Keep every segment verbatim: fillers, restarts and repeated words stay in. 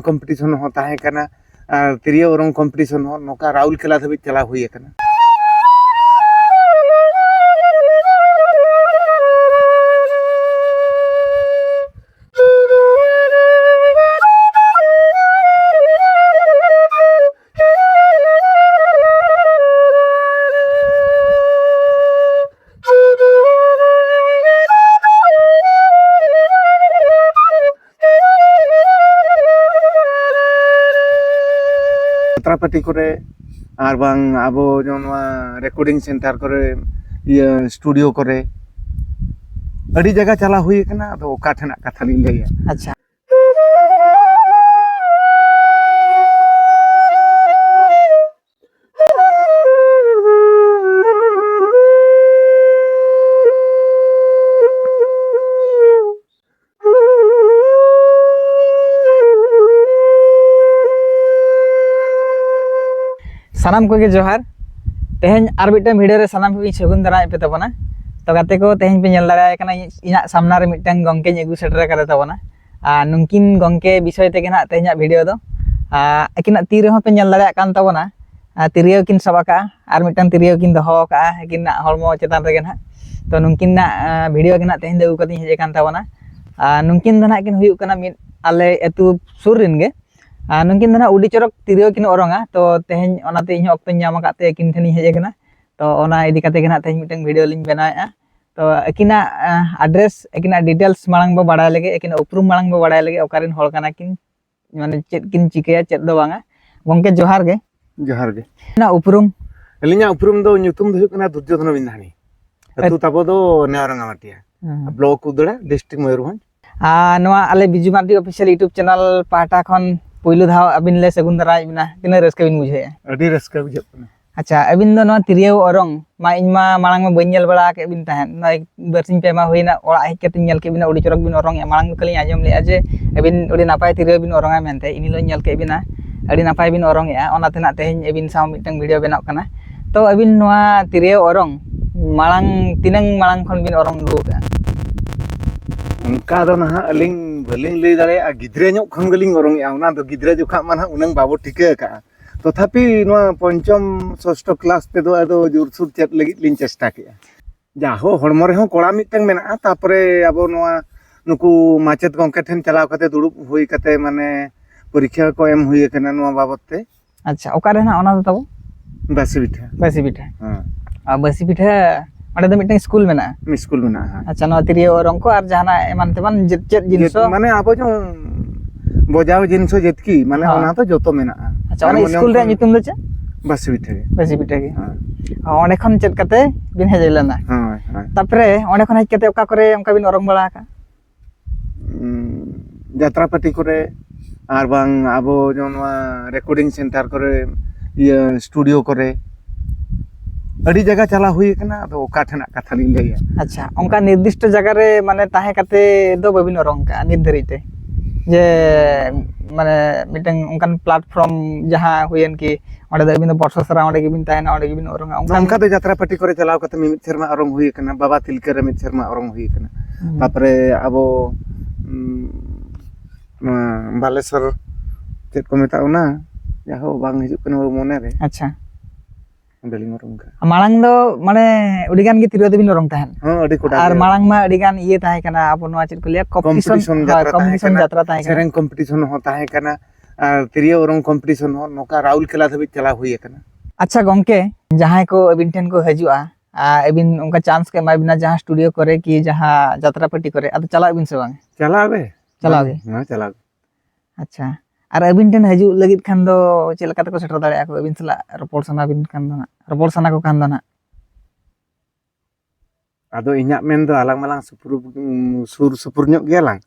Competition ᱦᱚᱸ ᱛᱟᱦᱮᱸ ᱠᱟᱱᱟ, ᱟᱨ ᱛᱤᱨᱭᱳ ᱚᱨᱚᱝ ᱠᱚᱢᱯᱤᱴᱤᱥᱚᱱ ᱦᱚᱸ ᱱᱚᱝᱠᱟ ᱨᱟᱩᱨᱠᱮᱞᱟ ᱫᱷᱟᱹᱵᱤᱡ ᱪᱟᱞᱟᱣ ᱦᱩᱭ ᱟᱠᱟᱱᱟ᱾ ᱡᱟᱛᱨᱟ ᱯᱟᱹᱴᱤ ᱠᱚᱨᱮ, ᱟᱨ ᱵᱟᱝ ᱟᱵᱚ ᱡᱮᱢᱚᱱ ᱱᱚᱣᱟ ᱨᱮᱠᱚᱨᱰᱤᱝ ᱥᱮᱱᱴᱟᱨ ᱠᱚᱨᱮ, ᱤᱭᱟᱹ ᱥᱴᱩᱰᱤᱭᱳ ᱠᱚᱨᱮ ᱟᱹᱰᱤ ᱡᱟᱭᱜᱟ ᱪᱟᱞᱟᱣ ᱦᱩᱭ ᱟᱠᱟᱱᱟ᱾ ᱟᱫᱚ ᱚᱠᱟ ᱴᱷᱮᱱᱟᱜ ᱠᱟᱛᱷᱟ ᱞᱤᱧ ᱞᱟᱹᱭᱟ? ᱟᱪᱪᱷᱟ᱾ ᱥᱟᱱᱟᱢ ᱠᱚᱜᱮ ᱡᱚᱦᱟᱨ᱾ ᱛᱮᱦᱮᱧ ᱟᱨ ᱢᱤᱫᱴᱟᱝ ᱵᱷᱤᱰᱤᱭᱳ ᱨᱮ ᱥᱟᱱᱟᱢ ᱠᱚᱜᱮᱧ ᱥᱟᱹᱜᱩᱱ ᱫᱟᱨᱟᱢᱮᱫ ᱯᱮ ᱛᱟᱵᱚᱱᱟ᱾ ᱛᱚ ᱜᱟᱛᱮ ᱠᱚ, ᱛᱮᱦᱮᱧ ᱯᱮ ᱧᱮᱞ ᱫᱟᱲᱮᱭᱟᱭ ᱠᱟᱱᱟ, ᱤᱧ-, ᱤᱧᱟᱹᱜ ᱥᱟᱢᱱᱟ ᱨᱮ ᱢᱤᱫᱴᱟᱝ ᱜᱚᱝᱠᱮᱧ ᱟᱹᱜᱩ ᱥᱮᱴᱮᱨ ᱟᱠᱟᱫᱮ ᱛᱟᱵᱚᱱᱟ᱾ ᱟᱨ ᱱᱩᱠᱤᱱ ᱜᱚᱝᱠᱮ ᱵᱤᱥᱚᱭ ᱛᱮᱜᱮ ᱱᱟᱦᱟᱜ ᱛᱮᱦᱮᱧᱟᱜ ᱵᱷᱤᱰᱤᱭᱳ ᱫᱚ᱾ ᱟᱨ ᱟᱹᱠᱤᱱᱟᱜ ᱛᱤ ᱨᱮᱦᱚᱸ ᱯᱮ ᱧᱮᱞ ᱫᱟᱲᱮᱭᱟᱜ ᱠᱟᱱ ᱛᱟᱵᱚᱱᱟ, ᱟᱨ ᱛᱤᱨᱭᱳ ᱠᱤᱱ ᱥᱟᱵ ᱟᱠᱟᱫᱼᱟ, ᱟᱨ ᱢᱤᱫᱴᱟᱝ ᱛᱤᱨᱭᱳ ᱠᱤᱱ ᱫᱚᱦᱚ ᱟᱠᱟᱫᱼᱟ ᱟᱹᱠᱤᱱᱟᱜ ᱦᱚᱲᱢᱚ ᱪᱮᱛᱟᱱ ᱨᱮᱜᱮ ᱱᱟᱦᱟᱜ᱾ ᱛᱚ ᱱᱩᱠᱤᱱᱟᱜ, ᱟᱸ, ᱵᱷᱤᱰᱤᱭᱳ ᱜᱮ ᱱᱟᱦᱟᱜ ᱛᱮᱦᱮᱧ ᱫᱚ ᱟᱹᱜᱩ ᱠᱟᱛᱮᱧ ᱦᱮᱡ ᱟᱠᱟᱱ ᱛᱟᱵᱚᱱᱟ᱾ ᱟᱨ ᱱᱩᱠᱤᱱ ᱫᱚ ᱱᱟᱦᱟᱜ ᱠᱤᱱ ᱦᱩᱭᱩᱜ ᱠᱟᱱᱟ ᱢᱤᱫ ᱟᱞᱮ ᱟᱹᱛᱩ ᱥᱩᱨ ᱨᱮᱱ ᱜᱮ᱾ ᱟᱨ ᱱᱩᱠᱤᱱ ᱫᱚ ᱱᱟᱦᱟᱜ ᱟᱹᱰᱤ ᱪᱚᱨᱚᱠ ᱛᱤᱨᱭᱳ ᱠᱤᱱ ᱚᱨᱚᱝᱟ᱾ ᱛᱚ ᱛᱮᱦᱮᱧ ᱚᱱᱟᱛᱮ ᱤᱧ ᱦᱚᱸ ᱚᱠᱛᱚᱧ ᱧᱟᱢ ᱟᱠᱟᱫ ᱛᱮ ᱟᱹᱠᱤᱱ ᱴᱷᱮᱱᱤᱧ ᱦᱮᱡ ᱟᱠᱟᱱᱟ᱾ ᱛᱚ ᱚᱱᱟ ᱤᱫᱤ ᱠᱟᱛᱮ ᱜᱮ ᱱᱟᱦᱟᱜ ᱛᱮᱦᱮᱧ ᱢᱤᱫᱴᱟᱝ ᱵᱷᱤᱰᱤᱭᱳ ᱞᱤᱧ ᱵᱮᱱᱟᱣᱮᱫᱼᱟ᱾ ᱛᱚ ᱟᱹᱠᱤᱱᱟᱜ, ᱟᱸ, ᱟᱰᱨᱮᱥ, ᱟᱹᱠᱤᱱᱟᱜ ᱰᱤᱴᱮᱞᱥ ᱢᱟᱲᱟᱝ ᱵᱚ ᱵᱟᱲᱟᱭ ᱞᱮᱜᱮ, ᱟᱹᱠᱤᱱᱟᱜ ᱩᱯᱨᱩᱢ ᱢᱟᱲᱟᱝ ᱵᱚ ᱵᱟᱲᱟᱭ ᱞᱮᱜᱮ, ᱚᱠᱟᱨᱮᱱ ᱦᱚᱲ ᱠᱟᱱᱟ ᱠᱤᱱ, ᱢᱟᱱᱮ ᱪᱮᱫ ᱠᱤᱱ ᱪᱤᱠᱟᱹᱭᱟ, ᱪᱮᱫ ᱫᱚ ᱵᱟᱝᱟ᱾ ᱜᱚᱝᱠᱮ, ᱡᱚᱦᱟᱨ ᱜᱮ᱾ ᱡᱚᱦᱟᱨ ᱜᱮ᱾ ᱟᱹᱵᱤᱱᱟᱜ ᱩᱯᱨᱩᱢ? ᱟᱹᱞᱤᱧᱟᱜ ᱩᱯᱨᱩᱢ ᱫᱚ, ᱧᱩᱛᱩᱢ ᱫᱚ ᱦᱩᱭᱩᱜ ᱠᱟᱱᱟ ᱫᱩᱨᱡᱳᱫᱷᱚᱱ ᱵᱤᱱᱫᱷᱟᱱᱤ᱾ ᱟᱹᱛᱩ ᱟᱪ- ᱛᱟᱵᱚ ᱫᱚ ᱱᱮᱣᱟ ᱨᱟᱸᱜᱟᱢᱟᱴᱤᱭᱟ, ᱦᱮᱸ᱾ Block Udala, district Mayurbhanj. ᱟᱨ ᱱᱚᱣᱟ ᱟᱞᱮ Biju Mardi official YouTube channel ᱯᱟᱦᱴᱟ ᱠᱷᱚᱱ ᱯᱩᱭᱞᱩ ᱫᱷᱟᱣ ᱟᱹᱵᱤᱱ ᱞᱮ ᱥᱟᱹᱜᱩᱱ ᱫᱟᱨᱟᱢᱮᱫ ᱵᱤᱱᱟ, ᱛᱤᱱᱟᱹᱜ ᱨᱟᱹᱥᱠᱟᱹ ᱵᱤᱱ ᱵᱩᱡᱷᱟᱹᱣᱮᱫᱼᱟ? ᱟᱹᱰᱤ ᱨᱟᱹᱥᱠᱟᱹ ᱵᱩᱡᱷᱟᱹᱜ ᱠᱟᱱᱟ᱾ ᱟᱪᱪᱷᱟ, ᱟᱹᱵᱤᱱ ᱫᱚ ᱱᱚᱣᱟ ᱛᱤᱨᱭᱳ ᱚᱨᱚᱝ ᱢᱟ ᱤᱧ ᱢᱟ ᱢᱟᱲᱟᱝ ᱢᱟ ᱵᱟᱹᱧ ᱧᱮᱞ ᱵᱟᱲᱟ ᱟᱠᱟᱫ ᱵᱤᱱ ᱛᱟᱦᱮᱸᱫ, ᱱᱚᱜᱼᱚᱭ ᱵᱟᱨᱥᱤᱧ ᱯᱮ ᱢᱟ ᱦᱩᱭᱱᱟ, ᱚᱲᱟᱜ ᱦᱮᱡ ᱠᱟᱛᱮᱧ ᱧᱮᱞ ᱠᱮᱫ ᱵᱤᱱᱟ, ᱟᱹᱰᱤ ᱪᱚᱨᱚᱠ ᱵᱤᱱ ᱚᱨᱚᱝ ᱮᱫᱼᱟ᱾ ᱢᱟᱲᱟᱝ ᱫᱚ ᱠᱷᱟᱹᱞᱤᱧ ᱟᱸᱡᱚᱢ ᱞᱮᱫᱼᱟ ᱡᱮ ᱟᱹᱵᱤᱱ ᱟᱹᱰᱤ ᱱᱟᱯᱟᱭ ᱛᱤᱨᱭᱳ ᱵᱤᱱ ᱚᱨᱚᱝᱟ ᱢᱮᱱᱛᱮ, ᱤᱱ ᱦᱤᱞᱳᱜ ᱤᱧ ᱧᱮᱞ ᱠᱮᱫ ᱵᱤᱱᱟ, ᱟᱹᱰᱤ ᱱᱟᱯᱟᱭ ᱵᱤᱱ ᱚᱨᱚᱝ ᱮᱫᱼᱟ, ᱚᱱᱟ ᱛᱮ ᱱᱟᱜ ᱛᱮᱦᱮᱧ ᱟᱹᱵᱤᱱ ᱥᱟᱶ ᱢᱤᱫᱴᱟᱝ ᱵᱷᱤᱰᱤᱭᱳ ᱵᱮᱱᱟᱣ ᱠᱟᱱᱟ᱾ ᱛᱚ ᱟᱹᱵᱤᱱ ᱱᱚᱣᱟ ᱛᱤᱨᱭᱳ ᱚᱨᱚᱝ ᱢᱟᱲᱟᱝ, ᱛᱤᱱᱟᱹᱝ ᱢᱟᱲᱟᱝ ᱠᱷᱚᱱ ᱵᱤᱱ ᱚᱨᱚᱝ ᱟᱹᱜᱩ ᱟᱠᱟᱫᱼᱟ? ᱚᱱᱠᱟ ᱫᱚ ᱱᱟᱦᱟᱜ ᱟᱹᱞᱤᱧ ᱵᱟᱹᱞᱤᱧ ᱞᱟᱹᱭ ᱫᱟᱲᱮᱭᱟᱜᱼᱟ, ᱜᱤᱫᱽᱨᱟᱹ ᱧᱚᱜ ᱠᱷᱚᱱ ᱜᱮᱞᱤᱧ ᱚᱨᱚᱝ ᱮᱜᱼᱟ᱾ ᱚᱱᱟ ᱫᱚ ᱜᱤᱫᱽᱨᱟᱹ ᱡᱚᱠᱷᱟᱜ ᱢᱟ ᱱᱟᱦᱟᱜ ᱩᱱᱟᱹᱝ ᱵᱟᱵᱚ ᱴᱷᱤᱠᱟᱹ ᱟᱠᱟᱜᱼᱟ᱾ ᱛᱚᱛᱷᱟᱯᱤ ᱱᱚᱣᱟ ᱯᱚᱧᱪᱚᱢ ᱥᱚᱥᱴᱚ ᱠᱞᱟᱥ ᱛᱮᱫᱚ ᱟᱫᱚ ᱡᱳᱨᱥᱳᱨ ᱪᱮᱫ ᱞᱟᱹᱜᱤᱫ ᱞᱤᱧ ᱪᱮᱥᱴᱟ ᱠᱮᱜᱼᱟ᱾ ᱡᱟᱦᱳ, ᱦᱚᱲᱢᱚ ᱨᱮᱦᱚᱸ ᱠᱚᱲᱟ ᱢᱤᱫᱴᱟᱝ ᱢᱮᱱᱟᱜᱼᱟ, ᱛᱟᱯᱚᱨᱮ ᱟᱵᱚ ᱱᱚᱣᱟ ᱱᱩᱠᱩ ᱢᱟᱪᱮᱫ ᱜᱚᱢᱠᱮ ᱴᱷᱮᱱ ᱪᱟᱞᱟᱣ ᱠᱟᱛᱮ ᱫᱩᱲᱩᱵ ᱦᱩᱭ ᱠᱟᱛᱮ, ᱢᱟᱱᱮ, ᱯᱚᱨᱤᱠᱠᱷᱟ ᱠᱚ ᱮᱢ ᱦᱩᱭ ᱟᱠᱟᱱᱟ ᱱᱚᱣᱟ ᱵᱟᱵᱚᱛ ᱛᱮ᱾ ᱟᱪᱪᱷᱟ, ᱚᱠᱟᱨᱮ ᱱᱟᱜ ᱚᱱᱟ ᱫᱚ ᱛᱟᱵᱚ? ᱵᱟᱹᱥᱤ ᱵᱤᱴᱷᱟᱹ᱾ ᱵᱟᱹᱥᱤ ᱵᱤᱴᱷᱟᱹ᱾ ᱦᱮᱸ᱾ ᱟᱨ ᱵᱟᱹᱥᱤ ᱵᱤᱴᱷᱟᱹ ᱚᱸᱰᱮ ᱫᱚ ᱢᱤᱫᱴᱟᱝ ᱥᱠᱩᱞ ᱢᱮᱱᱟᱜᱼᱟ? ᱥᱠᱩᱞ ᱢᱮᱱᱟᱜᱼᱟ, ᱦᱮᱸ᱾ ᱟᱪᱪᱷᱟ, ᱱᱚᱣᱟ ᱛᱤᱨᱭᱳ ᱚᱨᱚᱝ ᱠᱚ ᱟᱨ ᱡᱟᱦᱟᱱᱟᱜ ᱮᱢᱟᱱ ᱛᱮᱢᱟᱱ ᱪᱮᱫ, ᱪᱮᱫ ᱡᱤᱱᱤᱥ ᱡᱮᱛ-, ᱦᱚᱸ? ᱢᱟᱱᱮ, ᱟᱵᱚ ᱡᱮᱢᱚᱱ ᱵᱚᱡᱟᱣ ᱡᱤᱱᱤᱥ ᱦᱚᱸ ᱡᱮᱛᱠᱤ, ᱢᱟᱱᱮ, ᱦᱮᱸ᱾ ᱚᱱᱟ ᱫᱚ ᱡᱚᱛᱚ ᱢᱮᱱᱟᱜᱼᱟ᱾ ᱟᱪᱪᱷᱟ, ᱚᱱᱟ ᱦᱟᱨᱢᱳᱱᱤᱭᱟᱢ ᱥᱠᱩᱞ ᱨᱮᱭᱟᱜ ᱠᱷᱚᱱ ᱧᱩᱛᱩᱢ ᱫᱚ ᱪᱮᱫ? ᱵᱟᱹᱥᱤ ᱵᱤᱴᱷᱟᱹ ᱜᱮ᱾ ᱵᱟᱹᱥᱤ ᱵᱤᱴᱷᱟᱹ ᱜᱮ᱾ ᱦᱮᱸ᱾ ᱚᱸᱰᱮ ᱠᱷᱚᱱ ᱪᱮᱫ ᱠᱟᱛᱮ ᱵᱤᱱ ᱦᱮᱡ ᱞᱮᱱᱟ? ᱦᱳᱭ, ᱦᱳᱭ᱾ ᱛᱟᱯᱚᱨᱮ ᱚᱸᱰᱮ ᱠᱷᱚᱱ ᱦᱮᱡ ᱠᱟᱛᱮ ᱚᱠᱟ ᱠᱚᱨᱮ ᱚᱱᱠᱟ ᱵᱤᱱ ᱚᱨᱚᱝ ᱵᱟᱲᱟ ᱟᱠᱟᱫ? ᱩᱸ, ᱡᱟᱛᱨᱟ ᱯᱟᱹᱴᱤ ᱠᱚᱨᱮ, ᱟᱨ ᱵᱟᱝ ᱟᱵᱚ ᱡᱮᱢᱚᱱ ᱱᱚᱣᱟ ᱨᱮᱠᱚᱨᱰᱤᱝ ᱥᱮᱱᱴᱟᱨ ᱠᱚᱨᱮ, ᱤᱭᱟᱹ, ᱥᱴᱩᱰᱤᱭᱳ ᱠᱚᱨᱮ, ᱟᱹᱰᱤ ᱡᱟᱭᱜᱟ ᱪᱟᱞᱟᱣ ᱦᱩᱭ ᱟᱠᱟᱱᱟ᱾ ᱟᱫᱚ ᱚᱠᱟ ᱴᱷᱮᱱᱟᱜ ᱠᱟᱛᱷᱟ ᱞᱤᱧ ᱞᱟᱹᱭᱟ? ᱟᱪᱪᱷᱟ, ᱚᱱᱠᱟ ᱱᱤᱨᱫᱤᱥᱴᱚ ᱡᱟᱭᱜᱟ ᱨᱮ, ᱢᱟᱱᱮ, ᱛᱟᱦᱮᱸ ᱠᱟᱛᱮ ᱫᱚ ᱵᱟᱹᱵᱤᱱ ᱚᱨᱚᱝ ᱠᱟᱜᱼᱟ ᱱᱤᱛ ᱫᱷᱟᱹᱨᱤᱡ ᱛᱮ? ᱡᱮ, ᱢᱟᱱᱮ, ᱢᱤᱫᱴᱟᱝ ᱚᱱᱠᱟᱱ ᱯᱞᱟᱴᱯᱷᱚᱨᱢ ᱡᱟᱦᱟᱸ ᱦᱩᱭᱮᱱ ᱠᱤ, ᱚᱸᱰᱮ ᱫᱚ ᱟᱹᱵᱤᱱ ᱫᱚ ᱵᱚᱨᱥᱚ ᱥᱟᱨᱟ ᱚᱸᱰᱮ ᱜᱮᱵᱤᱱ ᱛᱟᱦᱮᱱᱟ, ᱚᱸᱰᱮ ᱜᱮᱵᱤᱱ ᱚᱨᱚᱝᱟ, ᱚᱱᱠᱟᱱ? ᱱᱚᱝᱠᱟ ᱫᱚ ᱡᱟᱛᱨᱟ ᱯᱟᱹᱴᱤ ᱠᱚᱨᱮ ᱪᱟᱞᱟᱣ ᱠᱟᱛᱮ ᱢᱤᱢᱤᱫ ᱥᱮᱨᱢᱟ ᱚᱨᱚᱝ ᱦᱩᱭ ᱟᱠᱟᱱᱟ, ᱵᱟᱵᱟ ᱛᱤᱞᱠᱟᱹ ᱨᱮ ᱢᱤᱫ ᱥᱮᱨᱢᱟ ᱚᱨᱚᱝ ᱦᱩᱭ ᱟᱠᱟᱱᱟ᱾ ᱦᱩᱸ᱾ ᱛᱟᱯᱚᱨᱮ ᱟᱵᱚ, ᱩᱸ, ᱱᱚᱣᱟ ᱵᱟᱞᱮᱥᱚᱨ, ᱪᱮᱫ ᱠᱚ ᱢᱮᱛᱟᱜ ᱚᱱᱟ, ᱡᱟᱦᱳ, ᱵᱟᱝ ᱦᱤᱡᱩᱜ ᱠᱟᱱᱟ ᱢᱚᱱᱮ ᱨᱮ᱾ ᱟᱪᱪᱷᱟ᱾ ᱚᱸᱰᱮ ᱞᱤᱧ ᱚᱨᱚᱝ ᱠᱟᱜᱼᱟ᱾ ᱢᱟᱲᱟᱝ ᱫᱚ, ᱢᱟᱱᱮ, ᱟᱹᱰᱤ ᱜᱟᱱ ᱜᱮ ᱛᱤᱨᱭᱳ ᱫᱚᱵᱤᱱ ᱚᱨᱚᱝ ᱛᱟᱦᱮᱸᱫ? ᱦᱚᱸ, ᱟᱹᱰᱤ ᱠᱚᱴᱟ ᱟᱨ ᱜᱮ᱾ ᱢᱟᱲᱟᱝ ᱢᱟ ᱟᱹᱰᱤ ᱜᱟᱱ ᱤᱭᱟᱹ ᱛᱟᱦᱮᱸ ᱠᱟᱱᱟ, ᱟᱵᱚ ᱱᱚᱣᱟ ᱪᱮᱫ ᱠᱚ ᱞᱟᱹᱭᱟ, ᱠᱚᱢᱯᱤᱴᱤᱥᱚᱱ, ᱠᱚᱢᱯᱤᱴᱤᱥᱚᱱ ᱦᱳᱭ, ᱡᱟᱛᱨᱟ ᱛᱟᱦᱮᱸ ᱠᱚᱢᱯᱤᱴᱤᱥᱚᱱ ᱠᱟᱱᱟ, ᱡᱟᱛᱨᱟ ᱛᱟᱦᱮᱸ ᱠᱟᱱᱟ᱾ ᱥᱮᱨᱮᱧ ᱠᱚᱢᱯᱤᱴᱤᱥᱚᱱ ᱦᱚᱸ ᱛᱟᱦᱮᱸ ᱠᱟᱱᱟ, ᱟᱨ ᱛᱤᱨᱭᱳ ᱚᱨᱚᱝ ᱠᱚᱢᱯᱤᱴᱤᱥᱚᱱ ᱦᱚᱸ, ᱱᱚᱝᱠᱟ ᱨᱟᱩᱨᱠᱮᱞᱟ ᱫᱷᱟᱹᱵᱤᱡ ᱪᱟᱞᱟᱣ ᱦᱩᱭ ᱟᱠᱟᱱᱟ᱾ ᱟᱪᱪᱷᱟ ᱜᱚᱝᱠᱮ, ᱡᱟᱦᱟᱸᱭ ᱠᱚ ᱟᱹᱵᱤᱱ ᱴᱷᱮᱱ ᱠᱚ ᱦᱤᱡᱩᱜᱼᱟ, ᱟᱨ ᱟᱹᱵᱤᱱ ᱚᱱᱠᱟ ᱪᱟᱱᱥ ᱠᱚ ᱮᱢᱟ ᱵᱤᱱᱟ ᱡᱟᱦᱟᱸ ᱥᱴᱩᱰᱤᱭᱳ ᱠᱚᱨᱮ ᱠᱤ ᱡᱟᱦᱟᱸ ᱡᱟᱛᱨᱟ ᱯᱟᱹᱴᱤ ᱠᱚᱨᱮ, ᱟᱫᱚ ᱪᱟᱞᱟᱜ ᱟᱹᱵᱤᱱ ᱥᱮ ᱵᱟᱝ? ᱪᱟᱞᱟᱣ ᱜᱮ᱾ ᱪᱟᱞᱟᱣ ᱜᱮ? ᱦᱮᱸ, ᱪᱟᱞᱟᱣ ᱜᱮ᱾ ᱟᱪᱪᱷᱟ, ᱟᱨ ᱟᱹᱵᱤᱱ ᱴᱷᱮᱱ ᱦᱤᱡᱩᱜ ᱞᱟᱹᱜᱤᱫ ᱠᱷᱟᱱ ᱫᱚ ᱪᱮᱫ ᱞᱮᱠᱟ ᱛᱮᱠᱚ ᱥᱮᱴᱮᱨ ᱫᱟᱲᱮᱭᱟᱜᱼᱟ ᱠᱚ ᱟᱹᱵᱤᱱ ᱥᱟᱞᱟᱜ ᱨᱚᱯᱚᱲ ᱥᱟᱱᱟ ᱵᱤᱱ ᱠᱷᱟᱱ ᱫᱚ ᱱᱟᱜ, ᱨᱚᱯᱚᱲ ᱥᱟᱱᱟ ᱠᱚ ᱠᱷᱟᱱ ᱫᱚ ᱱᱟᱜ? ᱟᱫᱚ ᱤᱧᱟᱹᱜ ᱢᱮᱱ ᱫᱚ ᱟᱞᱟᱝ ᱢᱟᱞᱟᱝ ᱥᱩᱯᱩᱨ, ᱩᱸ, ᱥᱩᱨ ᱥᱩᱯᱩᱨ ᱧᱚᱜ ᱜᱮᱭᱟᱞᱟᱝ᱾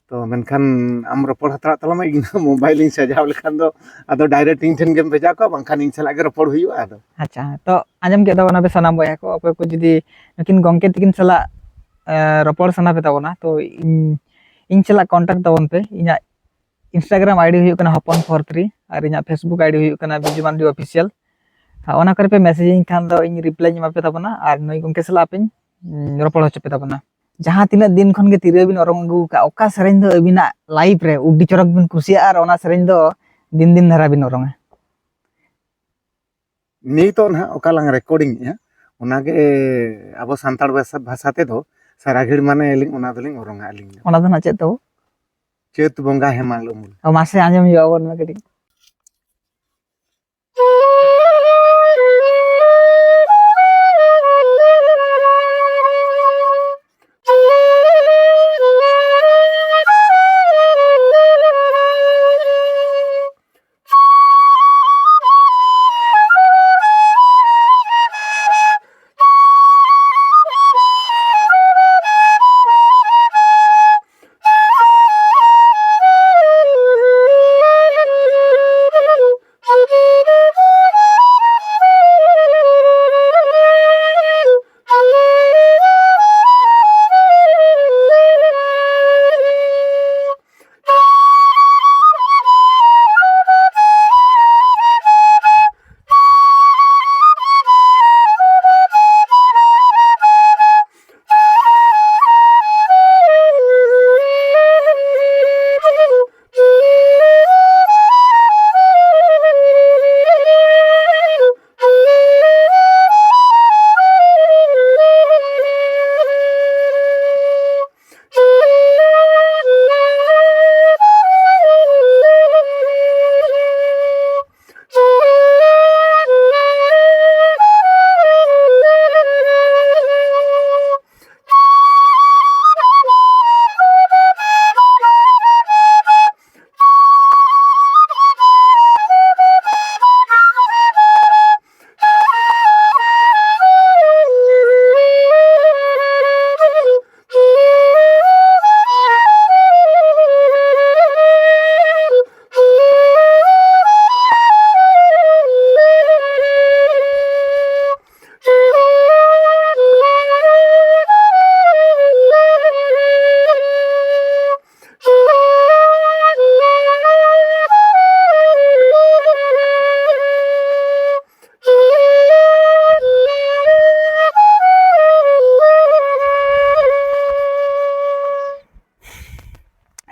ᱛᱚ ᱢᱮᱱᱠᱷᱟᱱ ᱟᱢ ᱨᱚᱯᱚᱲ ᱦᱟᱛᱟᱲᱚᱜ ᱛᱟᱞᱟᱝ ᱢᱮ, ᱤᱧ ᱫᱚ ᱢᱳᱵᱟᱭᱤᱞ ᱤᱧ ᱥᱟᱡᱟᱣ ᱞᱮᱠᱷᱟᱱ ᱫᱚ ᱟᱫᱚ ᱰᱟᱭᱨᱮᱠᱴ ᱤᱧ ᱴᱷᱮᱱ ᱜᱮᱢ ᱵᱷᱮᱡᱟ ᱠᱚᱣᱟ, ᱵᱟᱝᱠᱷᱟᱱ ᱤᱧ ᱥᱟᱞᱟᱜ ᱜᱮ ᱨᱚᱯᱚᱲ ᱦᱩᱭᱩᱜᱼᱟ ᱟᱫᱚ᱾ ᱟᱪᱪᱷᱟ, ᱛᱚ ᱟᱸᱡᱚᱢ ᱠᱮᱫ ᱛᱟᱵᱚᱱᱟ ᱯᱮ ᱥᱟᱱᱟᱢ ᱵᱚᱭᱦᱟ ᱠᱚ, ᱚᱠᱚᱭ ᱠᱚ ᱡᱩᱫᱤ ᱱᱩᱠᱤᱱ ᱜᱚᱝᱠᱮ ᱛᱤᱠᱤᱱ ᱥᱟᱞᱟᱜ, ᱮ, ᱨᱚᱯᱚᱲ ᱥᱟᱱᱟ ᱯᱮ ᱛᱟᱵᱚᱱᱟ, ᱛᱚ ᱤᱧ, ᱤᱧ ᱥᱟᱞᱟᱜ ᱠᱚᱱᱴᱟᱠᱴ ᱛᱟᱵᱚᱱ ᱯᱮ᱾ ᱤᱧᱟᱹᱜ Instagram ID ᱦᱩᱭᱩᱜ ᱠᱟᱱᱟ ᱦᱚᱯᱚᱱ ᱯᱷᱳᱨ ᱛᱷᱨᱤ ᱟᱨ ᱤᱧᱟᱹᱜ Facebook ID ᱦᱩᱭᱩᱜ ᱠᱟᱱᱟ ᱵᱤᱡᱩ ᱢᱟᱱᱰᱤ ᱚᱯᱷᱤᱥᱤᱭᱟᱞ᱾ ᱟᱨ ᱚᱱᱟ ᱠᱚᱨᱮ ᱯᱮ ᱢᱮᱥᱮᱡᱽ ᱤᱧ ᱠᱷᱟᱱ ᱫᱚ ᱤᱧ ᱨᱤᱯᱞᱟᱭ ᱤᱧ ᱮᱢᱟ ᱯᱮ ᱛᱟᱵᱚᱱᱟ ᱟᱨ ᱱᱩᱭ ᱜᱚᱝᱠᱮ ᱥᱟᱞᱟᱜ ᱯᱮ, ᱩᱸ, ᱨᱚᱯᱚᱲ ᱦᱚᱪᱚ ᱯᱮ ᱛᱟᱵᱚᱱᱟ᱾ ᱡᱟᱦᱟᱸ ᱛᱤᱱᱟᱹᱜ ᱫᱤᱱ ᱠᱷᱚᱱ ᱜᱮ ᱛᱤᱨᱭᱳ ᱵᱤᱱ ᱚᱨᱚᱝ ᱟᱹᱜᱩ ᱟᱠᱟᱫ, ᱚᱠᱟ ᱥᱮᱨᱮᱧ ᱫᱚ ᱟᱹᱵᱤᱱᱟᱜ ᱞᱟᱭᱤᱯᱷ ᱨᱮ ᱟᱹᱰᱤ ᱪᱚᱨᱚᱠ ᱵᱤᱱ ᱠᱩᱥᱤᱭᱟᱜᱼᱟ ᱟᱨ ᱚᱱᱟ ᱥᱮᱨᱮᱧ ᱫᱚ ᱫᱤᱱ ᱫᱤᱱ ᱫᱷᱟᱨᱟ ᱵᱤᱱ ᱚᱨᱚᱝᱟ? ᱱᱤᱛᱚᱜ ᱱᱟᱦᱟᱜ ᱚᱠᱟ ᱞᱟᱝ ᱨᱮᱠᱚᱨᱰᱤᱝ ᱮᱜᱼᱟ, ᱚᱱᱟᱜᱮ ᱟᱵᱚ ᱥᱟᱱᱛᱟᱲ ᱵᱷᱟᱥᱟ, ᱵᱷᱟᱥᱟ ᱛᱮᱫᱚ ᱥᱟᱨᱟ ᱜᱷᱟᱹᱲ ᱢᱟᱱᱮ ᱟᱹᱞᱤᱧ ᱚᱱᱟ ᱫᱚᱞᱤᱧ ᱚᱨᱚᱝᱟ ᱟᱹᱞᱤᱧ ᱫᱚ᱾ ᱚᱱᱟ ᱫᱚ ᱱᱟᱜ ᱪᱮᱫ ᱛᱟᱵᱚ? ᱪᱟᱹᱛ ᱵᱚᱸᱜᱟ ᱦᱮᱢᱟᱞ ᱩᱢᱩᱞ᱾ ᱚ, ᱢᱟᱥᱮ ᱟᱸᱡᱚᱢ ᱦᱩᱭᱩᱜᱼᱟ ᱟᱵᱚ ᱱᱚᱣᱟ ᱠᱟᱹᱴᱤᱡ᱾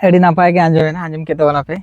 ᱟᱹᱰᱤ ᱱᱟᱯᱟᱭ ᱜᱮ ᱟᱸᱡᱚᱢᱮᱱᱟ, ᱟᱸᱡᱚᱢ ᱠᱮᱫ ᱛᱟᱵᱚᱱᱟᱯᱮ᱾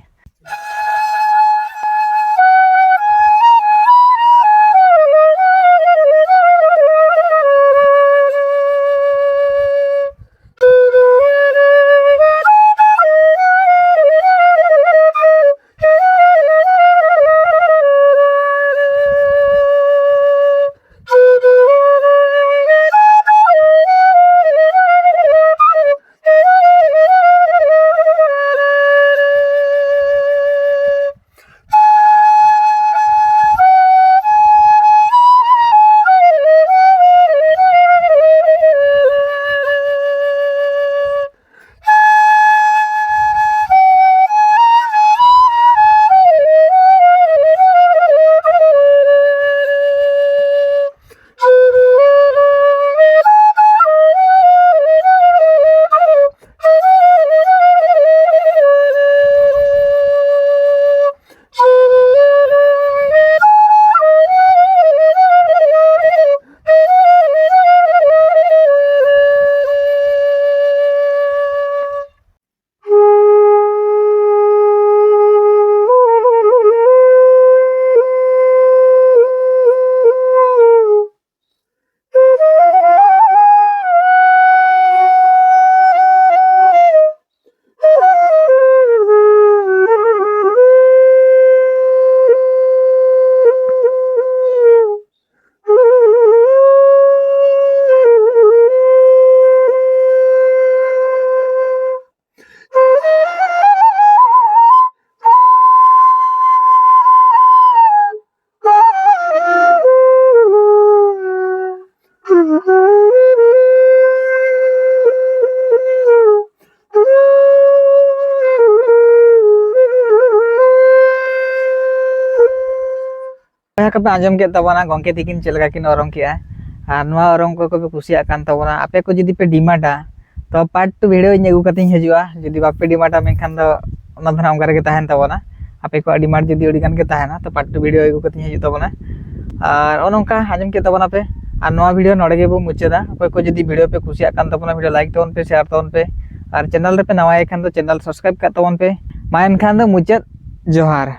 ᱡᱟᱦᱟᱸ ᱠᱚᱯᱮ ᱟᱸᱡᱚᱢ ᱠᱮᱫ ᱛᱟᱵᱚᱱᱟ, ᱜᱚᱢᱠᱮ ᱛᱤᱠᱤᱱ ᱪᱮᱫ ᱞᱮᱠᱟ ᱠᱤᱱ ᱚᱨᱚᱝ ᱠᱮᱜᱼᱟ, ᱟᱨ ᱱᱚᱣᱟ ᱚᱨᱚᱝ ᱠᱚ ᱠᱚᱯᱮ ᱠᱩᱥᱤᱭᱟᱜ ᱠᱟᱱ ᱛᱟᱵᱚᱱᱟ, ᱟᱯᱮ ᱠᱚ ᱡᱩᱫᱤ ᱯᱮ ᱰᱤᱢᱟᱱᱰᱟ, ᱛᱚ ᱯᱟᱨᱴ ᱴᱩ ᱵᱷᱤᱰᱤᱭᱳ ᱤᱧ ᱟᱹᱜᱩ ᱠᱟᱛᱮᱧ ᱦᱤᱡᱩᱜᱼᱟ᱾ ᱡᱩᱫᱤ ᱵᱟᱯᱮ ᱰᱤᱢᱟᱱᱰᱟ, ᱢᱮᱱᱠᱷᱟᱱ ᱫᱚ ᱚᱱᱟ ᱫᱚ ᱱᱟᱦᱟᱜ ᱚᱱᱠᱟ ᱨᱮᱜᱮ ᱛᱟᱦᱮᱱ ᱛᱟᱵᱚᱱᱟ᱾ ᱟᱯᱮ ᱠᱚᱣᱟᱜ ᱰᱤᱢᱟᱱᱰ ᱡᱩᱫᱤ ᱟᱹᱰᱤ ᱜᱟᱱ ᱜᱮ ᱛᱟᱦᱮᱱᱟ, ᱛᱚ ᱯᱟᱨᱴ ᱴᱩ ᱵᱷᱤᱰᱤᱭᱳ ᱟᱹᱜᱩ ᱠᱟᱛᱮᱧ ᱦᱤᱡᱩᱜ ᱛᱟᱵᱚᱱᱟ᱾ ᱟᱨ ᱱᱚᱜᱼᱚ ᱱᱚᱝᱠᱟ ᱟᱸᱡᱚᱢ ᱠᱮᱫ ᱛᱟᱵᱚᱱᱟ ᱯᱮ, ᱟᱨ ᱱᱚᱣᱟ ᱵᱷᱤᱰᱤᱭᱳ ᱱᱚᱰᱮ ᱜᱮᱵᱚ ᱢᱩᱪᱟᱹᱫᱟ᱾ ᱚᱠᱚᱭ ᱠᱚ ᱡᱩᱫᱤ ᱵᱷᱤᱰᱤᱭᱳ ᱯᱮ ᱠᱩᱥᱤᱭᱟᱜ ᱠᱟᱱ ᱛᱟᱵᱚᱱᱟ, ᱵᱷᱤᱰᱤᱭᱳ ᱞᱟᱭᱤᱠ ᱛᱟᱵᱚᱱ ᱯᱮ, ᱥᱮᱭᱟᱨ ᱛᱟᱵᱚᱱ ᱯᱮ, ᱟᱨ ᱪᱮᱱᱮᱞ ᱨᱮᱯᱮ ᱱᱟᱣᱟᱭ ᱠᱷᱟᱱ ᱫᱚ ᱪᱮᱱᱮᱞ ᱥᱟᱵᱥᱠᱨᱟᱭᱤᱵ ᱠᱟᱜ ᱛᱟᱵᱚᱱ ᱯᱮ᱾ ᱢᱟ ᱮᱱᱠᱷᱟᱱ ᱫᱚ ᱢᱩᱪᱟᱹᱫ ᱡᱚᱦᱟᱨ᱾